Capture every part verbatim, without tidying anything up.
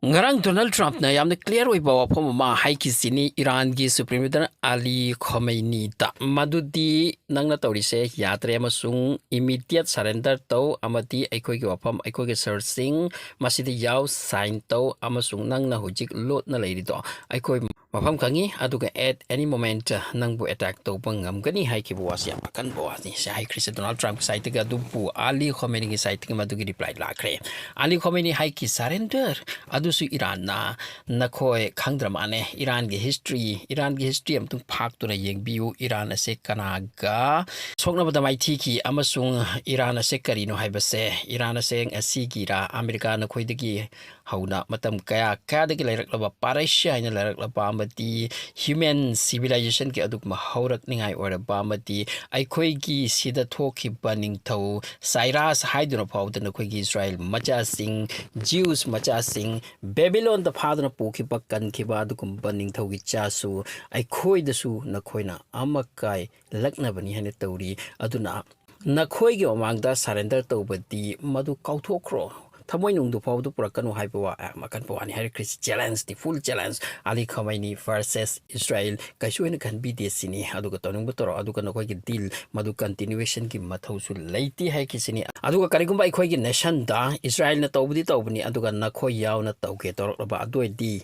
ꯉꯔꯥꯡ ꯗꯣꯅꯥꯜꯗ ꯇ꯭ꯔꯝꯞꯅ ꯌꯥꯝꯅ ꯀ꯭ꯂꯤꯌꯥꯔ ꯑꯣꯏꯕ ꯋꯥꯐꯝ ꯑꯃ ꯍꯥꯏꯈꯤꯁꯤꯅꯤ ꯏꯔꯥꯟꯒꯤ ꯁꯨꯄ꯭ꯔꯤꯝ ꯂꯤꯗꯔ ꯑꯂꯤ ꯈꯣꯃꯩꯅꯤꯗ, ꯃꯗꯨꯗꯤ ꯅꯪꯅ ꯇꯧꯔꯤꯁꯦ ꯌꯥꯗ꯭ꯔꯦ ꯑꯃꯁꯨꯡ ꯏꯃꯤꯗꯤꯌꯦꯠ ꯁꯔꯦꯟꯗꯔ ꯇꯧ ꯑꯃꯗꯤ ꯑꯩꯈꯣꯏꯒꯤ ꯋꯥꯐꯝ, ꯑꯩꯈꯣꯏꯒꯤ ꯁꯔꯁꯤꯡ ꯃꯁꯤꯗ ꯌꯥꯎ, ꯁꯥꯏꯟ ꯇꯧ, ꯑꯃꯁꯨꯡ ꯅꯪꯅ ꯍꯧꯖꯤꯛ ꯂꯣꯠꯅ ꯂꯩꯔꯤꯗꯣ ꯑꯩꯈꯣꯏ ꯃꯐꯝ ꯈꯪꯉꯤ, ꯑꯗꯨꯒ at any moment ꯅꯪꯕꯨ ꯑꯦꯇꯦꯛ ꯇꯧꯕ ꯉꯝꯒꯅꯤ ꯍꯥꯏꯈꯤꯕ ꯋꯥꯁꯤ ꯌꯥꯝ ꯑꯀꯟꯕ ꯋꯥꯅꯤ꯫ ꯁꯤ ꯍꯥꯏꯈ꯭ꯔꯤꯁꯦ ꯗꯣꯅꯥꯜꯗ ꯇ꯭ꯔꯝꯞꯀꯤ ꯁꯥꯏꯠꯇꯒꯤ, ꯑꯗꯨꯕꯨ ꯑꯂꯤ ꯈꯣꯃꯦꯅꯤꯒꯤ ꯁꯥꯏꯠꯇꯒꯤ ꯃꯗꯨꯒꯤ ꯔꯤꯄ꯭ꯂꯥꯏ ꯂꯥꯛꯈ꯭ꯔꯦ꯫ ꯑꯂꯤ ꯈꯣꯃꯦꯅꯤ ꯍꯥꯏꯈꯤ, "ꯁꯔꯦꯟꯗꯔ ꯑꯗꯨꯁꯨ ꯏꯔꯥꯟꯅ, ꯅꯈꯣꯏ ꯈꯪꯗ꯭ꯔ ꯃꯥꯜꯂꯦ꯫ ꯏꯔꯥꯟꯒꯤ ꯍꯤꯁꯇ꯭ꯔꯤ, ꯏꯔꯥꯟꯒꯤ ꯍꯤꯁꯇ꯭ꯔꯤ ꯑꯃꯇꯪ ꯐꯥꯛꯇꯨꯅ ꯌꯦꯡꯕꯤꯌꯨ꯫ ꯏꯔꯥꯟ ꯑꯁꯦ ꯀꯅꯥꯒ ꯁꯣꯛꯅꯕꯗ ꯃꯥꯏꯊꯤꯈꯤ ꯑꯃꯁꯨꯡ ꯏꯔꯥꯟ ꯑꯁꯦ ꯀꯔꯤꯅꯣ ꯍꯥꯏꯕꯁꯦ, ꯏꯔꯥꯟ ꯑꯁꯦ ꯉꯁꯤꯒꯤꯔꯥ, ꯑꯃꯦꯔꯤꯀꯥ ꯅꯈꯣꯏꯗꯒꯤ ꯍꯧꯅ ꯃꯇꯝ ꯀꯌꯥ ꯀꯌꯥꯗꯒꯤ ꯂꯩꯔꯛꯂꯕ ꯄꯥꯔꯁꯤꯌꯥ ꯍꯥꯏꯅ ꯂꯩꯔꯛꯂꯕ ꯑꯃꯗꯤ ꯍ꯭ꯌꯨꯃꯦꯟ ꯁꯤꯚꯤꯂꯥꯏꯖꯦꯁꯟꯒꯤ ꯑꯗꯨꯒꯨꯝꯕ ꯍꯧꯔꯛꯅꯤꯉꯥꯏ ꯑꯣꯏꯔꯕ ꯑꯃꯗꯤ ꯑꯩꯈꯣꯏꯒꯤ ꯁꯤꯗ ꯊꯣꯛꯈꯤꯕ ꯅꯤꯡꯊꯧ ꯁꯥꯏꯔꯥꯁ ꯍꯥꯏꯗꯨꯅ ꯐꯥꯎꯗꯅ ꯑꯩꯈꯣꯏꯒꯤ ꯏꯁꯔꯥꯏꯜ ꯃꯆꯥꯁꯤꯡ, ꯖꯤꯎꯁ ꯃꯆꯥꯁꯤꯡ, ꯕꯦꯕꯤꯂꯣꯟꯗ ꯐꯥꯗꯨꯅ ꯄꯨꯈꯤꯕ, ꯀꯟꯈꯤꯕ ꯑꯗꯨꯒꯨꯝꯕ ꯅꯤꯡꯊꯧꯒꯤ ꯆꯥꯁꯨ ꯑꯩꯈꯣꯏꯗꯁꯨ ꯅꯈꯣꯏꯅ ꯑꯃꯀꯥꯏ ꯂꯛꯅꯕꯅꯤ ꯍꯥꯏꯅ ꯇꯧꯔꯤ꯫ ꯑꯗꯨꯅ ꯅꯈꯣꯏꯒꯤ ꯃꯃꯥꯡꯗ ꯁꯔꯦꯟꯗꯔ ꯇꯧꯕꯗꯤ ꯃꯗꯨ ꯀꯥꯎꯊꯣꯛꯈ꯭ꯔꯣ, ꯊꯃꯣꯏꯅꯨꯡꯗꯨ ꯐꯥꯎꯕꯗ ꯄꯨꯔꯛꯀꯅꯨ" ꯍꯥꯏꯕ ꯋꯥ ꯌꯥꯝ ꯑꯀꯟꯕ ꯋꯥꯅꯤ ꯍꯥꯏꯔꯛꯈ꯭ꯔꯤꯁꯤ꯫ ꯆꯦꯂꯦꯟꯖꯇꯤ, ꯐꯨꯜ ꯆꯦꯂꯦꯟꯖ, ꯑꯂꯤ ꯈꯃꯩꯅꯤ ꯚꯔꯁꯦꯁ ꯏꯁꯔꯥꯏꯜ꯫ ꯀꯩꯁꯨ ꯍꯦꯟꯅ ꯈꯟꯕꯤꯗꯦ ꯁꯤꯅꯤ꯫ ꯑꯗꯨꯒ ꯇꯧꯅꯤꯡꯕ ꯇꯧꯔꯣ, ꯑꯗꯨꯒ ꯅꯈꯣꯏꯒꯤ ꯗꯤꯜ ꯃꯗꯨ ꯀꯟꯇꯤꯅ꯭ꯌꯨꯋꯦꯁꯟꯒꯤ ꯃꯊꯧꯁꯨ ꯂꯩꯇꯦ ꯍꯥꯏꯈꯤꯁꯤꯅꯤ꯫ ꯑꯗꯨꯒ ꯀꯔꯤꯒꯨꯝꯕ ꯑꯩꯈꯣꯏꯒꯤ ꯅꯦꯁꯟꯗ ꯏꯁꯔꯥꯏꯜꯅ ꯇꯧꯕꯗꯤ ꯇꯧꯕꯅꯤ, ꯑꯗꯨꯒ ꯅꯈꯣꯏ ꯌꯥꯎꯅ ꯇꯧꯒꯦ ꯇꯧꯔꯛꯂꯕ ꯑꯗꯨ ꯑꯣꯏꯔꯗꯤ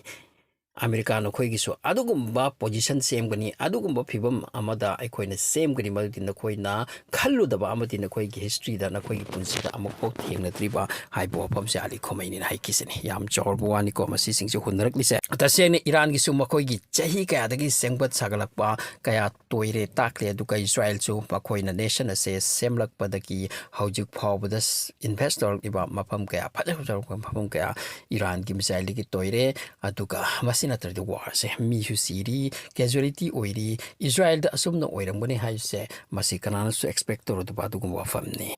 ꯑꯃꯦꯔꯤꯀꯥ ꯅꯈꯣꯏꯒꯤꯁꯨ ꯑꯗꯨꯒꯨꯝꯕ ꯄꯣꯖꯤꯁꯟ ꯁꯦꯝꯒꯅꯤ, ꯑꯗꯨꯒꯨꯝꯕ ꯐꯤꯕꯝ ꯑꯃꯗ ꯑꯩꯈꯣꯏꯅ ꯁꯦꯝꯒꯅꯤ, ꯃꯗꯨꯗꯤ ꯅꯈꯣꯏꯅ ꯈꯜꯂꯨꯗꯕ ꯑꯃꯗꯤ ꯅꯈꯣꯏꯒꯤ ꯍꯤꯁꯇ꯭ꯔꯤꯗ, ꯅꯈꯣꯏꯒꯤ ꯄꯨꯟꯁꯤꯗ ꯑꯃꯨꯛꯐꯥꯎ ꯊꯦꯡꯅꯗ꯭ꯔꯤꯕ ꯍꯥꯏꯕ ꯋꯥꯐꯝꯁꯦ ꯑꯂꯤ ꯈꯣꯃꯩꯅꯤꯅ ꯍꯥꯏꯈꯤꯁꯤꯅꯤ꯫ ꯌꯥꯝ ꯆꯥꯎꯔꯕ ꯋꯥꯅꯤꯀꯣ ꯃꯁꯤꯁꯤꯡꯁꯦ ꯍꯨꯟꯅꯔꯛꯂꯤꯁꯦ꯫ ꯇꯁꯦꯡꯅ ꯏꯔꯥꯟꯒꯤꯁꯨ ꯃꯈꯣꯏꯒꯤ ꯆꯍꯤ ꯀꯌꯥꯗꯒꯤ ꯁꯦꯝꯒꯠ ꯁꯥꯒꯠꯂꯛꯄ ꯀꯌꯥ ꯇꯣꯏꯔꯦ, ꯇꯥꯛꯂꯦ, ꯑꯗꯨꯒ ꯏꯁꯔꯥꯏꯜꯁꯨ ꯃꯈꯣꯏꯅ ꯅꯦꯁꯟ ꯑꯁꯦ ꯁꯦꯝꯂꯛꯄꯗꯒꯤ ꯍꯧꯖꯤꯛ ꯐꯥꯎꯕꯗ ꯏꯟꯚꯦꯁ ꯇꯧꯔꯛꯂꯤꯕ ꯃꯐꯝ ꯀꯌꯥ, ꯐꯖ ꯐꯖꯔꯛꯄ ꯃꯐꯝ ꯀꯌꯥ ꯏꯔꯥꯟꯒꯤ ꯃꯤꯁꯥꯏꯜꯗꯒꯤ ꯇꯣꯏꯔꯦ꯫ ꯑꯗꯨꯒ ꯃꯁꯤ ꯅꯠꯇ꯭ꯔꯗꯤ ꯋꯥꯔꯁꯦ ꯃꯤꯁꯨ ꯁꯤꯔꯤ, ꯀꯦꯖꯨꯋꯦꯂꯤꯇꯤ ꯑꯣꯏꯔꯤ, ꯏꯁꯔꯥꯏꯜꯗ ꯑꯁꯨꯝꯅ ꯑꯣꯏꯔꯝꯒꯅꯤ ꯍꯥꯏꯕꯁꯦ ꯃꯁꯤ ꯀꯅꯥꯅꯁꯨ ꯑꯦꯛꯁꯄꯦꯛ ꯇꯧꯔꯨꯗꯕ ꯑꯗꯨꯒꯨꯝꯕ ꯋꯥꯐꯝꯅꯤ꯫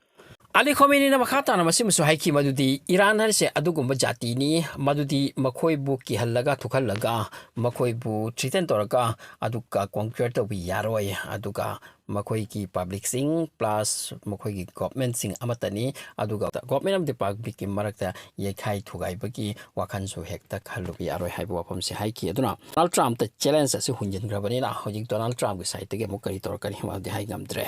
ꯑꯂꯤ ꯈꯣꯃꯦꯅꯤꯅ ꯃꯈꯥ ꯇꯥꯅ ꯃꯁꯤꯃꯁꯨ ꯍꯥꯏꯈꯤ ꯃꯗꯨꯗꯤ ꯏꯔꯥꯟ ꯍꯥꯏꯔꯤꯁꯦ ꯑꯗꯨꯒꯨꯝꯕ ꯖꯥꯇꯤꯅꯤ, ꯃꯗꯨꯗꯤ ꯃꯈꯣꯏꯕꯨ ꯀꯤꯍꯜꯂꯒ, ꯊꯨꯛꯍꯜꯂꯒ, ꯃꯈꯣꯏꯕꯨ threaten ꯇꯧꯔꯒ, ꯑꯗꯨꯒ conquer ꯇꯧꯕ ꯌꯥꯔꯣꯏ, ꯑꯗꯨꯒ ꯃꯈꯣꯏꯒꯤ publicꯁꯤꯡ plus ꯃꯈꯣꯏꯒꯤ governmentꯁꯤꯡ ꯑꯃꯠꯇꯅꯤ, ꯑꯗꯨꯒ government ꯑꯃꯗꯤ publicꯀꯤ ꯃꯔꯛꯇ ꯌꯩꯈꯥꯏ ꯊꯨꯒꯥꯏꯕꯒꯤ ꯋꯥꯈꯜꯁꯨ ꯍꯦꯛꯇ ꯈꯜꯂꯨꯕ ꯌꯥꯔꯣꯏ ꯍꯥꯏꯕ ꯋꯥꯐꯝꯁꯤ ꯍꯥꯏꯈꯤ꯫ ꯑꯗꯨꯅ Donald Trumpꯇ challenge ꯑꯁꯤ ꯍꯨꯟꯖꯤꯟꯈ꯭ꯔꯕꯅꯤꯅ ꯍꯧꯖꯤꯛ Donald Trumpꯀꯤ sideꯇꯒꯤ ꯑꯃꯨꯛ ꯀꯔꯤ ꯇꯧꯔꯛꯀꯅꯤ ꯍꯥꯏꯕꯗꯤ ꯍꯥꯏ ꯉꯝꯗ꯭ꯔꯦ꯫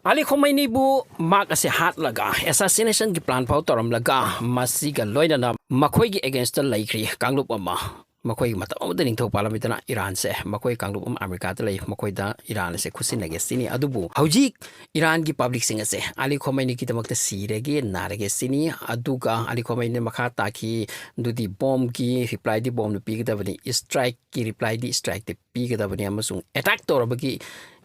ꯑꯂꯤ ꯈꯣꯃꯩꯅꯤꯕꯨ ꯃꯥꯛ ꯑꯁꯤ ꯍꯥꯠꯂꯒ assassinationꯒꯤ plan ꯐꯥꯎ ꯇꯧꯔꯝꯂꯒ, ꯃꯁꯤꯒ ꯂꯣꯏꯅꯅ ꯃꯈꯣꯏꯒꯤ againstꯇ ꯂꯩꯈ꯭ꯔꯤ ꯀꯥꯡꯂꯨꯞ ꯑꯃ꯫ ꯃꯈꯣꯏꯒꯤ ꯃꯇꯝ ꯑꯃꯗ ꯅꯤꯡꯊꯧ ꯄꯥꯜꯂꯝꯃꯤꯗꯅ ꯏꯔꯥꯟꯁꯦ, ꯃꯈꯣꯏ ꯀꯥꯡꯂꯨꯞ ꯑꯃ ꯑꯃꯦꯔꯤꯀꯥꯗ ꯂꯩ, ꯃꯈꯣꯏꯗ ꯏꯔꯥꯟ ꯑꯁꯦ ꯈꯨꯠꯁꯤꯟꯅꯒꯦ ꯁꯤꯅꯤ꯫ ꯑꯗꯨꯕꯨ ꯍꯧꯖꯤꯛ ꯏꯔꯥꯟꯒꯤ publicꯁꯤꯡ ꯑꯁꯦ ꯑꯂꯤ ꯈꯣꯃꯩꯅꯤꯒꯤꯗꯃꯛꯇ ꯁꯤꯔꯒꯦ, ꯅꯥꯔꯒꯦ ꯁꯤꯅꯤ꯫ ꯑꯗꯨꯒ ꯑꯂꯤ ꯈꯣꯃꯩꯅꯤꯅ ꯃꯈꯥ ꯇꯥꯈꯤ, ꯑꯗꯨꯗꯤ bombꯒꯤ replyꯗꯤ bombꯅ ꯄꯤꯒꯗꯕꯅꯤ, strikeꯀꯤ replyꯗꯤ strikeꯇ ꯄꯤꯒꯗꯕꯅꯤ, ꯑꯃꯁꯨꯡ attack ꯇꯧꯔꯕꯒꯤ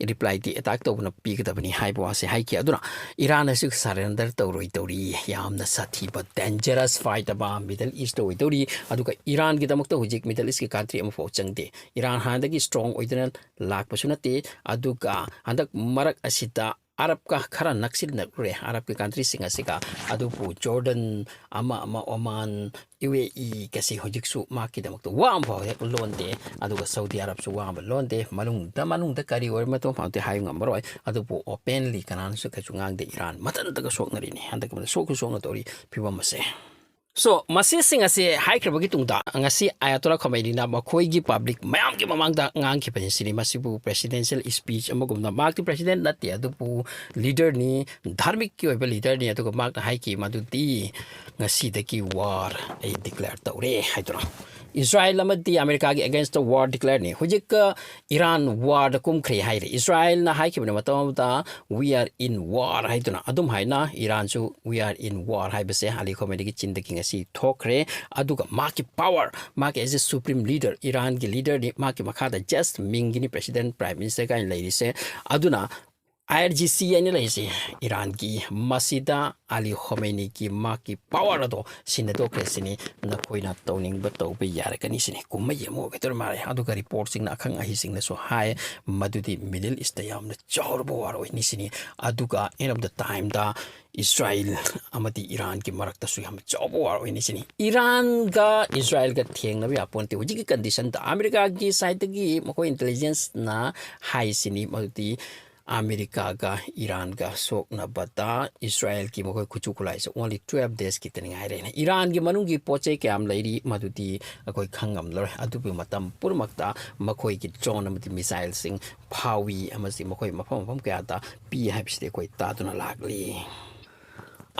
replyꯗꯤ attack ꯇꯧꯕꯅ ꯄꯤꯒꯗꯕꯅꯤ ꯍꯥꯏꯕ ꯋꯥꯁꯦ ꯍꯥꯏꯈꯤ꯫ ꯑꯗꯨꯅ ꯏꯔꯥꯟ ꯑꯁꯤ surrender ꯇꯧꯔꯣꯏꯗꯧꯔꯤ꯫ ꯌꯥꯝꯅ ꯁꯥꯊꯤꯕ dangerous fight ꯑꯃ Middle Eastꯇ ꯑꯣꯏꯗꯧꯔꯤ꯫ ꯑꯗꯨꯒ ꯏꯔꯥꯟꯒꯤꯗꯃꯛꯇ ꯍꯧꯖꯤꯛ Middle Eastꯀꯤ country ꯑꯃꯐꯥꯎ ꯆꯪꯗꯦ꯫ ꯏꯔꯥꯟ ꯍꯥꯟꯅꯗꯒꯤ strong ꯑꯣꯏꯗꯅ ꯂꯥꯛꯄꯁꯨ ꯅꯠꯇꯦ꯫ ꯑꯗꯨꯒ ꯍꯟꯗꯛ ꯃꯔꯛ ꯑꯁꯤꯗ ꯑꯔꯕꯀ ꯈꯔ ꯅꯛꯁꯤꯟꯅꯔꯨꯔꯦ, ꯑꯔꯕꯀꯤ countryꯁꯤꯡ ꯑꯁꯤꯒ꯫ ꯑꯗꯨꯕꯨ Jordan, ꯑꯃ ꯑꯃ Oman, UAEꯒꯁꯤ ꯍꯧꯖꯤꯛꯁꯨ ꯃꯍꯥꯛꯀꯤꯗꯃꯛꯇ ꯋꯥ ꯑꯃꯐꯥꯎ ꯍꯦꯛ ꯂꯣꯟꯗꯦ꯫ ꯑꯗꯨꯒ ꯁꯥꯎꯗꯤ ꯑꯔꯕꯁꯨ ꯋꯥ ꯑꯃ ꯂꯣꯟꯗꯦ꯫ ꯃꯅꯨꯡꯗ, ꯃꯅꯨꯡꯗ ꯀꯔꯤ ꯑꯣꯏꯔ ꯃꯇꯣꯝ ꯐꯥꯎꯗꯤ ꯍꯥꯏꯕ ꯉꯝꯃꯔꯣꯏ꯫ ꯑꯗꯨꯕꯨ openly ꯀꯅꯥꯅꯁꯨ ꯀꯩꯁꯨ ꯉꯥꯡꯗꯦ꯫ ꯏꯔꯥꯟ ꯃꯊꯟꯇꯒ ꯁꯣꯛꯅꯔꯤꯅꯤ꯫ ꯍꯟꯗꯛꯀꯤ ꯃꯇꯝꯗ ꯁꯣꯛꯁꯨ ꯁꯣꯛꯅꯗꯧꯔꯤ ꯐꯤꯕꯝ ꯑꯁꯦ꯫ So, ꯃꯁꯤꯁꯤꯡ ꯑꯁꯤ ꯍꯥꯏꯈ꯭ꯔꯕꯒꯤ ꯇꯨꯡꯗ ꯉꯁꯤ ꯑꯌꯥꯇꯣꯂꯥ ꯈꯣꯃꯩꯅꯤꯅ ꯃꯈꯣꯏꯒꯤ public ꯃꯌꯥꯝꯒꯤ ꯃꯃꯥꯡꯗ ꯉꯥꯡꯈꯤꯕꯅꯤ ꯁꯤꯅꯤ꯫ ꯃꯁꯤꯕꯨ presidential speech ꯑꯃꯒꯨꯝꯅ, ꯃꯍꯥꯛꯇꯤ president ꯅꯠꯇꯦ, ꯑꯗꯨꯕꯨ leaderꯅꯤ, ꯙꯥꯔꯃꯤꯛꯀꯤ ꯑꯣꯏꯕ leaderꯅꯤ꯫ ꯑꯗꯨꯒ ꯃꯍꯥꯛꯅ ꯍꯥꯏꯈꯤ ꯃꯗꯨꯗꯤ, "ꯉꯁꯤꯗꯒꯤ war ꯑꯩ declare ꯇꯧꯔꯦ" ꯍꯥꯏꯗꯨꯅ꯫ ꯏꯁꯔꯥꯌꯦꯜ ꯑꯃꯗꯤ ꯑꯃꯦꯔꯤꯀꯥꯒꯤ againstꯇ war declareꯅꯤ꯫ ꯍꯧꯖꯤꯛ, ꯑ, ꯏꯔꯥꯟ warꯗ ꯀꯨꯝꯈ꯭ꯔꯦ ꯍꯥꯏꯔꯦ꯫ ꯏꯁꯔꯥꯌꯦꯜꯅ ꯍꯥꯏꯈꯤꯕꯅꯤ ꯃꯇꯝ ꯑꯃꯗ, "We are in war" ꯍꯥꯏꯗꯨꯅ꯫ ꯑꯗꯨꯝ ꯍꯥꯏꯅ ꯏꯔꯥꯟꯁꯨ "We are in war" ꯍꯥꯏꯕꯁꯦ ꯑꯂꯤ ꯈꯣꯃꯦꯅꯤꯒꯤ ꯆꯤꯟꯗꯒꯤ ꯉꯁꯤ ꯊꯣꯛꯈ꯭ꯔꯦ꯫ ꯑꯗꯨꯒ ꯃꯍꯥꯛꯀꯤ power, ꯃꯍꯥꯛꯀꯤ as a supreme leader, ꯏꯔꯥꯟꯒꯤ leaderꯅꯤ, ꯃꯍꯥꯛꯀꯤ ꯃꯈꯥꯗ just ꯃꯤꯡꯒꯤꯅꯤ, president, prime minister ꯀꯥꯏꯅ ꯂꯩꯔꯤꯁꯦ꯫ ꯑꯗꯨꯅ ꯑꯥꯏ ꯑꯥꯔ ꯖꯤ ꯁꯤ ꯍꯥꯏꯅ ꯂꯩꯔꯤꯁꯦ ꯏꯔꯥꯟꯒꯤ, ꯃꯁꯤꯗ ꯑꯂꯤ ꯈꯣꯃꯦꯅꯤꯒꯤ ꯃꯍꯥꯛꯀꯤ ꯄꯋꯥꯔ ꯑꯗꯣ ꯁꯤꯟꯅꯗꯣꯛꯈ꯭ꯔꯦ ꯁꯤꯅꯤ꯫ ꯅꯈꯣꯏꯅ ꯇꯧꯅꯤꯡꯕ ꯇꯧꯕ ꯌꯥꯔꯒꯅꯤ ꯁꯤꯅꯤ꯫ ꯀꯨꯝꯍꯩ ꯑꯃ ꯑꯣꯏꯒꯗꯧꯔꯤ ꯃꯥꯜꯂꯦ꯫ ꯑꯗꯨꯒ ꯔꯤꯄꯣꯔꯠꯁꯤꯡꯅ, ꯑꯈꯪ ꯑꯍꯩꯁꯤꯡꯅꯁꯨ ꯍꯥꯏ, ꯃꯗꯨꯗꯤ ꯃꯤꯗꯜ ꯏꯁꯇ ꯌꯥꯝꯅ ꯆꯥꯎꯔꯕ ꯋꯥꯔ ꯑꯣꯏꯅꯤ ꯁꯤꯅꯤ꯫ ꯑꯗꯨꯒ ꯑꯦꯟ ꯑꯣꯐ ꯗ ꯇꯥꯏꯝꯗ ꯏꯁꯔꯥꯏꯜ ꯑꯃꯗꯤ ꯏꯔꯥꯟꯒꯤ ꯃꯔꯛꯇꯁꯨ ꯌꯥꯝꯅ ꯆꯥꯎꯕ ꯋꯥꯔ ꯑꯣꯏꯅꯤ ꯁꯤꯅꯤ꯫ ꯏꯔꯥꯟꯒ ꯏꯁꯔꯥꯏꯜꯒ ꯊꯦꯡꯅꯕ ꯌꯥꯄꯣꯟꯇꯦ꯫ ꯍꯧꯖꯤꯛꯀꯤ ꯀꯟꯗꯤꯁꯟꯗ ꯑꯃꯦꯔꯤꯀꯥꯒꯤ ꯁꯥꯏꯠꯇꯒꯤ ꯃꯈꯣꯏ ꯏꯟꯇꯦꯂꯤꯖꯦꯟꯁꯅ ꯍꯥꯏꯁꯤꯅꯤ, ꯃꯗꯨꯗꯤ ꯑꯃꯦꯔꯤꯀꯥꯒ ꯏꯔꯥꯟꯒ ꯁꯣꯛꯅꯕꯗ ꯏꯁꯔꯥꯏꯜꯒꯤ ꯃꯈꯣꯏ ꯈꯨꯠꯁꯨ ꯈꯨꯠꯂꯥꯏꯁꯦ only twelve days ꯈꯤꯇꯅꯤ ꯉꯥꯏꯔꯦꯅ꯫ ꯏꯔꯥꯟꯒꯤ ꯃꯅꯨꯡꯒꯤ ꯄꯣꯠ ꯆꯩ ꯀꯌꯥꯝ ꯂꯩꯔꯤ, ꯃꯗꯨꯗꯤ ꯑꯩꯈꯣꯏ ꯈꯪꯉꯝꯂꯔꯣꯏ꯫ ꯑꯗꯨꯕꯨ ꯃꯇꯝ ꯄꯨꯝꯅꯃꯛꯇ ꯃꯈꯣꯏꯒꯤ ꯗ꯭ꯔꯣꯟ ꯑꯃꯗꯤ ꯃꯤꯁꯥꯏꯜꯁꯤꯡ ꯐꯥꯎꯏ ꯑꯃꯁꯨꯡ ꯃꯈꯣꯏ ꯃꯐꯝ ꯃꯐꯝ ꯀꯌꯥꯗ ꯄꯤ ꯍꯥꯏꯕꯁꯤꯗꯤ ꯑꯩꯈꯣꯏ ꯇꯥꯗꯨꯅ ꯂꯥꯛꯂꯤ꯫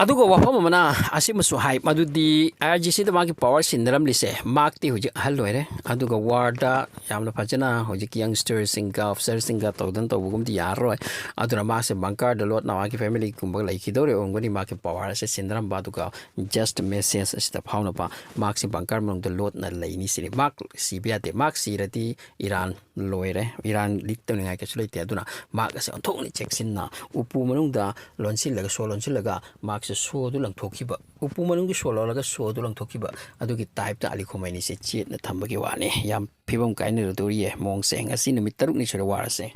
ꯑꯗꯨꯒ ꯋꯥꯐꯝ ꯑꯃꯅ ꯑꯁꯤꯃꯁꯨ ꯍꯥꯏ, ꯃꯗꯨꯗꯤ ꯑꯥꯏ ꯑꯥꯔ ꯖꯤ ꯁꯤꯗ ꯃꯥꯒꯤ ꯄꯋꯥꯔ ꯁꯤꯟꯅꯔꯝꯂꯤꯁꯦ, ꯃꯍꯥꯛꯇꯤ ꯍꯧꯖꯤꯛ ꯑꯍꯜ ꯑꯣꯏꯔꯦ, ꯑꯗꯨꯒ ꯋꯥꯔꯗ ꯌꯥꯝꯅ ꯐꯖꯅ ꯍꯧꯖꯤꯛꯀꯤ ꯌꯪꯁꯇꯔꯁꯤꯡꯒ ꯑꯣꯐꯤꯁꯔꯁꯤꯡꯒ ꯇꯧꯗꯅ ꯇꯧꯕꯒꯨꯝꯗꯤ ꯌꯥꯔꯔꯣꯏ꯫ ꯑꯗꯨꯅ ꯃꯥꯁꯦ ꯕꯪꯀꯔꯗ ꯂꯣꯠꯅ ꯃꯥꯒꯤ ꯐꯦꯃꯤꯂꯤꯒꯨꯝꯕ ꯂꯩꯈꯤꯗꯧꯔꯦ ꯑꯣꯏꯔꯝꯒꯅꯤ꯫ ꯃꯥꯒꯤ ꯄꯋꯥꯔ ꯑꯁꯦ ꯁꯤꯟꯅꯔꯝꯕ, ꯑꯗꯨꯒ ꯖꯁ ꯃꯦꯁꯦꯖ ꯑꯁꯤꯗ ꯐꯥꯎꯅꯕ ꯃꯍꯥꯛꯁꯦ ꯕꯪꯀꯔ ꯃꯅꯨꯡꯗ ꯂꯣꯠꯅ ꯂꯩꯅꯤ ꯁꯤꯅꯤ꯫ ꯃꯍꯥꯛ ꯁꯤꯕ ꯌꯥꯗꯦ꯫ ꯃꯍꯥꯛ ꯁꯤꯔꯗꯤ ꯏꯔꯥꯟ ꯂꯣꯏꯔꯦ꯫ ꯏꯔꯥꯟ ꯂꯤꯛ ꯇꯧꯅꯤꯡꯉꯥꯏ ꯀꯩꯁꯨ ꯂꯩꯇꯦ꯫ ꯑꯗꯨꯅ ꯃꯍꯥꯛ ꯑꯁꯦ ꯑꯣꯟꯊꯣꯛꯅ ꯆꯦꯛꯁꯤꯟꯅ ꯎꯄꯨ ꯃꯅꯨꯡꯗ ꯂꯣꯟꯁꯤꯜꯂꯒ, ꯁꯣ ꯂꯣꯟꯁꯤꯜꯂꯒ ꯃꯍꯥꯛꯁꯦ ꯁꯣꯗꯨ ꯂꯪꯊꯣꯛꯈꯤꯕ, ꯎꯄꯨ ꯃꯅꯨꯡꯒꯤ ꯁꯣ ꯂꯣꯜꯂꯒ ꯁꯣꯗꯨ ꯂꯪꯊꯣꯛꯈꯤꯕ, ꯑꯗꯨꯒꯤ ꯇꯥꯏꯞꯇ ꯑꯂꯤ ꯈꯣꯃꯩꯅꯤꯁꯦ ꯆꯦꯠꯅ ꯊꯝꯕꯒꯤ ꯋꯥꯅꯤ꯫ ꯌꯥꯝ ꯐꯤꯕꯝ ꯀꯥꯏꯅꯔꯗꯣꯔꯤꯌꯦ ꯃꯑꯣꯡꯁꯦ꯫ ꯉꯁꯤ ꯅꯨꯃꯤꯠ ꯇꯔꯨꯛꯅꯤ ꯁꯨꯔꯦ ꯋꯥꯔꯁꯦ꯫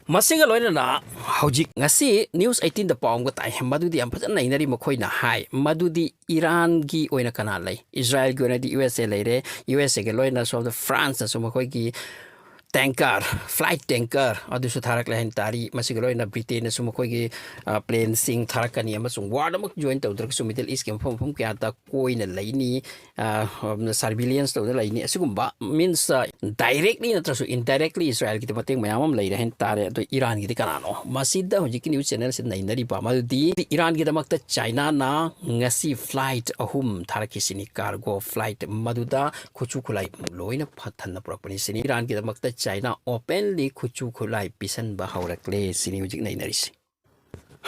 ꯃꯁꯤꯒ ꯂꯣꯏꯅꯅ ꯍꯧꯖꯤꯛ ꯉꯁꯤ ꯅ꯭ꯌꯨꯁ ꯑꯩꯠꯇꯤꯟꯗ ꯄꯥꯎ ꯑꯃꯒ ꯇꯥꯏ, ꯃꯗꯨꯗꯤ ꯌꯥꯝ ꯐꯖꯅ ꯅꯩꯅꯔꯤ꯫ ꯃꯈꯣꯏꯅ ꯍꯥꯏ ꯃꯗꯨꯗꯤ ꯏꯔꯥꯟꯒꯤ ꯑꯣꯏꯅ ꯀꯅꯥ ꯂꯩ? ꯏꯁꯔꯥꯏꯜꯒꯤ ꯑꯣꯏꯅꯗꯤ ꯌꯨ ꯑꯦꯁ ꯑꯦ ꯂꯩꯔꯦ, ꯌꯨ ꯑꯦꯁ ꯑꯦꯒ ꯂꯣꯏꯅꯅ ꯁꯣꯝꯗ ꯐ꯭ꯔꯥꯟꯁꯅꯁꯨ ꯃꯈꯣꯏꯒꯤ ꯇꯦꯡꯀꯔ, ꯐ꯭ꯂꯥꯏꯠ ꯇꯦꯡꯀꯔ ꯑꯗꯨꯁꯨ ꯊꯥꯔꯛꯂꯦ ꯍꯥꯏꯅ ꯇꯥꯔꯤ꯫ ꯃꯁꯤꯒ ꯂꯣꯏꯅꯅ ꯕ꯭ꯔꯤꯇꯦꯟꯅꯁꯨ ꯃꯈꯣꯏꯒꯤ, ꯑ, ꯄ꯭ꯂꯦꯟꯁꯤꯡ ꯊꯥꯔꯛꯀꯅꯤ, ꯑꯃꯁꯨꯡ ꯋꯥꯔꯗꯃꯛ ꯖꯣꯏꯟ ꯇꯧꯗ꯭ꯔꯒꯁꯨ ꯃꯤꯗꯜ ꯏꯁꯀꯤ ꯃꯐꯝ ꯃꯐꯝ ꯀꯌꯥꯗ ꯀꯣꯏꯅ ꯂꯩꯅꯤ, ꯑ, ꯁꯔꯚꯤꯂꯦꯟꯁ ꯇꯧꯗꯨꯅ ꯂꯩꯅꯤ꯫ ꯑꯁꯤꯒꯨꯝꯕ ꯃꯤꯟꯁ, ꯑ, ꯗꯥꯏꯔꯦꯛꯂꯤ ꯅꯠꯇ꯭ꯔꯁꯨ ꯏꯟꯗꯥꯏꯔꯦꯛꯂꯤ ꯏꯁꯔꯥꯏꯜꯒꯤꯗꯤ ꯃꯇꯦꯡ ꯃꯌꯥꯝ ꯑꯃ ꯂꯩꯔꯦ ꯍꯥꯏꯅ ꯇꯥꯔꯦ꯫ ꯑꯗꯣ ꯏꯔꯥꯟꯒꯤꯗꯤ ꯀꯅꯥꯅꯣ? ꯃꯁꯤꯗ ꯍꯧꯖꯤꯛꯀꯤ ꯅ꯭ꯌꯨꯁ ꯆꯦꯅꯦꯜꯁꯤꯗ ꯅꯩꯅꯔꯤꯕ ꯃꯗꯨꯗꯤ ꯏꯔꯥꯟꯒꯤꯗꯃꯛꯇ ꯆꯥꯏꯅꯥꯅ ꯉꯁꯤ ꯐ꯭ꯂꯥꯏꯠ ꯑꯍꯨꯝ ꯊꯥꯔꯛꯈꯤꯁꯤꯅꯤ, ꯀꯥꯔꯒꯣ ꯐ꯭ꯂꯥꯏꯠ, ꯃꯗꯨꯗ ꯈꯨꯠꯁꯨ ꯈꯨꯠꯂꯥꯏ ꯂꯣꯏꯅ ꯐ-, ꯊꯟꯅ ꯄꯨꯔꯛꯄꯅꯤ ꯁꯤꯅꯤ꯫ ꯏꯔꯥꯟꯒꯤꯗꯃꯛꯇ ꯆꯥꯏꯅꯥ ꯑꯣꯄꯦꯟꯂꯤ ꯈꯨꯠꯁꯨ ꯈꯨꯠꯂꯥꯏ ꯄꯤꯁꯟꯕ ꯍꯧꯔꯛꯂꯦ ꯁꯤꯅꯤ ꯍꯧꯖꯤꯛ ꯅꯩꯅꯔꯤꯁꯤ꯫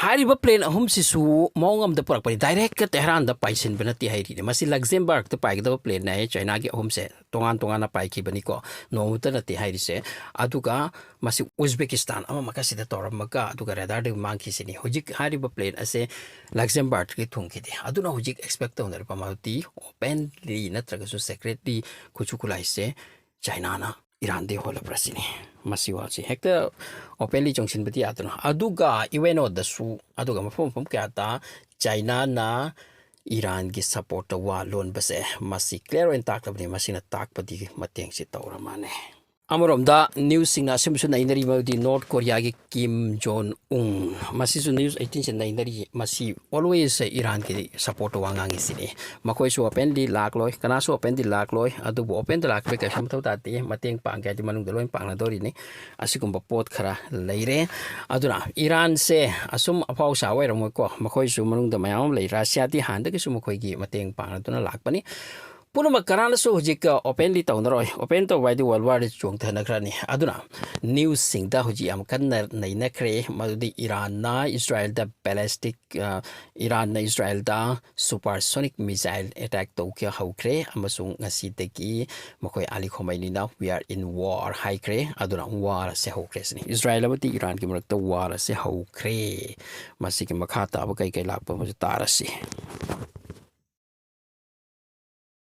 ꯍꯥꯏꯔꯤꯕ ꯄ꯭ꯂꯦꯟ ꯑꯍꯨꯝꯁꯤꯁꯨ ꯃꯑꯣꯡ ꯑꯃꯗ ꯄꯨꯔꯛꯄꯅꯤ, ꯗꯥꯏꯔꯦꯛꯀ ꯇꯦꯍꯔꯥꯟꯗ ꯄꯥꯏꯁꯤꯟꯕ ꯅꯠꯇꯦ ꯍꯥꯏꯔꯤꯅꯦ꯫ ꯃꯁꯤ ꯂꯛꯖꯦꯝꯕꯔꯒꯇ ꯄꯥꯏꯒꯗꯕ ꯄ꯭ꯂꯦꯟꯅꯦ ꯍꯥꯏ꯫ ꯆꯥꯏꯅꯥꯒꯤ ꯑꯍꯨꯝꯁꯦ ꯇꯣꯉꯥꯟ ꯇꯣꯉꯥꯟꯅ ꯄꯥꯏꯈꯤꯕꯅꯤꯀꯣ, ꯅꯣꯡꯃꯇ ꯅꯠꯇꯦ ꯍꯥꯏꯔꯤꯁꯦ꯫ ꯑꯗꯨꯒ ꯃꯁꯤ ꯎꯖꯕꯦꯀꯤꯁꯇꯥꯟ ꯑꯃ ꯃꯈꯥꯁꯤꯗ ꯇꯧꯔꯝꯃꯒ ꯑꯗꯨꯒ ꯔꯦꯗꯥꯔꯗꯒꯤ ꯃꯥꯡꯈꯤꯁꯤꯅꯤ꯫ ꯍꯧꯖꯤꯛ ꯍꯥꯏꯔꯤꯕ ꯄ꯭ꯂꯦꯟ ꯑꯁꯦ ꯂꯛꯖꯦꯝꯕꯔꯒꯇꯒꯤ ꯊꯨꯡꯈꯤꯗꯦ꯫ ꯑꯗꯨꯅ ꯍꯧꯖꯤꯛ ꯑꯦꯛꯁꯄꯦꯛ ꯇꯧꯅꯔꯤꯕ ꯃꯗꯨꯗꯤ ꯑꯣꯄꯦꯟꯂꯤ ꯅꯠꯇ꯭ꯔꯒꯁꯨ ꯁꯦꯀ꯭ꯔꯦꯠꯂꯤ ꯈꯨꯠꯁꯨ ꯈꯨꯠꯂꯥꯏꯁꯦ ꯆꯥꯏꯅꯥꯅ ꯏꯔꯥꯟꯗꯒꯤ ꯍꯣꯜꯂꯕ꯭ꯔꯥ ꯁꯤꯅꯤ꯫ ꯃꯁꯤ ꯋꯥꯁꯤ ꯍꯦꯛꯇ ꯑꯣꯄꯦꯟꯂꯤ ꯆꯪꯁꯤꯟꯕꯗꯤ ꯌꯥꯗꯅ꯫ ꯑꯗꯨꯒ ꯌꯨ ꯑꯦꯟ ꯑꯣꯗꯁꯨ, ꯑꯗꯨꯒ ꯃꯐꯝ ꯃꯐꯝ ꯀꯌꯥꯗ ꯆꯥꯏꯅꯥꯅ ꯏꯔꯥꯟꯒꯤ ꯁꯞꯄꯣꯔꯠꯇ ꯋꯥ ꯂꯣꯟꯕꯁꯦ ꯃꯁꯤ ꯀ꯭ꯂꯤꯌꯥꯔ ꯑꯣꯏꯅ ꯇꯥꯛꯂꯕꯅꯤ꯫ ꯃꯁꯤꯅ ꯇꯥꯛꯄꯗꯤ ꯃꯇꯦꯡꯁꯤ ꯇꯧꯔ ꯃꯥꯜꯂꯦ꯫ ꯑꯃꯔꯣꯝꯗ ꯅ꯭ꯌꯨꯁꯁꯤꯡꯅ ꯑꯁꯤꯒꯨꯝꯕꯁꯨ ꯅꯩꯅꯔꯤ, ꯃꯗꯨꯗꯤ ꯅꯣꯔꯠ ꯀꯣꯔꯤꯌꯥꯒꯤ ꯀꯤꯝ ꯖꯣꯟ ꯎꯟ, ꯃꯁꯤꯁꯨ ꯅ꯭ꯌꯨꯁ ꯑꯩꯠꯇꯤꯟꯁꯤ ꯅꯩꯅꯔꯤ꯫ ꯃꯁꯤ ꯑꯣꯜꯋꯦꯁ ꯏꯔꯥꯟꯒꯤ ꯁꯞꯄꯣꯔꯠꯇ ꯋꯥ ꯉꯥꯡꯉꯤꯁꯤꯅꯤ꯫ ꯃꯈꯣꯏꯁꯨ ꯑꯣꯄꯦꯟꯂꯤ ꯂꯥꯛꯂꯣꯏ, ꯀꯅꯥꯁꯨ ꯑꯣꯄꯦꯟꯂꯤ ꯂꯥꯛꯂꯣꯏ꯫ ꯑꯗꯨꯕꯨ ꯑꯣꯄꯦꯟꯗ ꯂꯥꯛꯄꯩ ꯀꯩꯁꯨ ꯃꯊꯧ ꯇꯥꯗꯦ, ꯃꯇꯦꯡ ꯄꯥꯡꯒꯦ ꯍꯥꯏꯗꯤ ꯃꯅꯨꯡꯗ ꯂꯣꯏ ꯄꯥꯡꯅꯗꯧꯔꯤꯅꯤ꯫ ꯑꯁꯤꯒꯨꯝꯕ ꯄꯣꯠ ꯈꯔ ꯂꯩꯔꯦ꯫ ꯑꯗꯨꯅ ꯏꯔꯥꯟꯁꯦ ꯑꯁꯨꯝ ꯑꯐꯥꯎ ꯁꯥ ꯑꯣꯏꯔꯝꯃꯣꯏꯀꯣ, ꯃꯈꯣꯏꯁꯨ ꯃꯅꯨꯡꯗ ꯃꯌꯥꯝ ꯑꯃ ꯂꯩ꯫ ꯔꯁꯤꯌꯥꯗꯤ ꯍꯥꯟꯅꯗꯒꯤꯁꯨ ꯃꯈꯣꯏꯒꯤ ꯃꯇꯦꯡ ꯄꯥꯡꯅꯗꯨꯅ ꯂꯥꯛꯄꯅꯤ꯫ ꯄꯨꯝꯅꯃꯛ ꯀꯅꯥꯅꯁꯨ ꯍꯧꯖꯤꯛ ꯑꯣꯄꯦꯟꯂꯤ ꯇꯧꯅꯔꯣꯏ꯫ ꯑꯣꯄꯦꯟ ꯇꯧꯕ ꯍꯥꯏꯗꯤ ꯋꯥꯔꯜ ꯋꯥꯔꯗ ꯆꯣꯡꯊꯅꯈ꯭ꯔꯅꯤ꯫ ꯑꯗꯨꯅ ꯅ꯭ꯌꯨꯁꯁꯤꯡꯗ ꯍꯧꯖꯤꯛ ꯌꯥꯝ ꯀꯟꯅ ꯅꯩꯅꯈ꯭ꯔꯦ, ꯃꯗꯨꯗꯤ ꯏꯔꯥꯟꯅ ꯏꯁꯔꯥꯌꯦꯜꯗ ꯕꯦꯂꯤꯁꯇꯤꯛ, ꯑ, ꯏꯔꯥꯟꯅ ꯏꯁꯔꯥꯌꯦꯜꯗ ꯁꯨꯄꯔꯁꯣꯅꯤꯛ ꯃꯤꯁꯥꯏꯜ ꯑꯦꯇꯦꯛ ꯇꯧꯈꯤꯕ ꯍꯧꯈ꯭ꯔꯦ, ꯑꯃꯁꯨꯡ ꯉꯁꯤꯗꯒꯤ ꯃꯈꯣꯏ ꯑꯂꯤ ꯈꯣꯃꯩꯅꯤꯅ "We are in war" ꯍꯥꯏꯈ꯭ꯔꯦ꯫ ꯑꯗꯨꯅ ꯋꯥꯔ ꯑꯁꯦ ꯍꯧꯈ꯭ꯔꯦ ꯁꯤꯅꯤ꯫ ꯏꯁꯔꯥꯌꯦꯜ ꯑꯃꯗꯤ ꯏꯔꯥꯟꯒꯤ ꯃꯔꯛꯇ ꯋꯥꯔ ꯑꯁꯦ ꯍꯧꯈ꯭ꯔꯦ꯫ ꯃꯁꯤꯒꯤ ꯃꯈꯥ ꯇꯥꯕ ꯀꯩ ꯀꯩ ꯂꯥꯛꯄ ꯑꯃꯁꯨ ꯇꯥꯔꯁꯤ꯫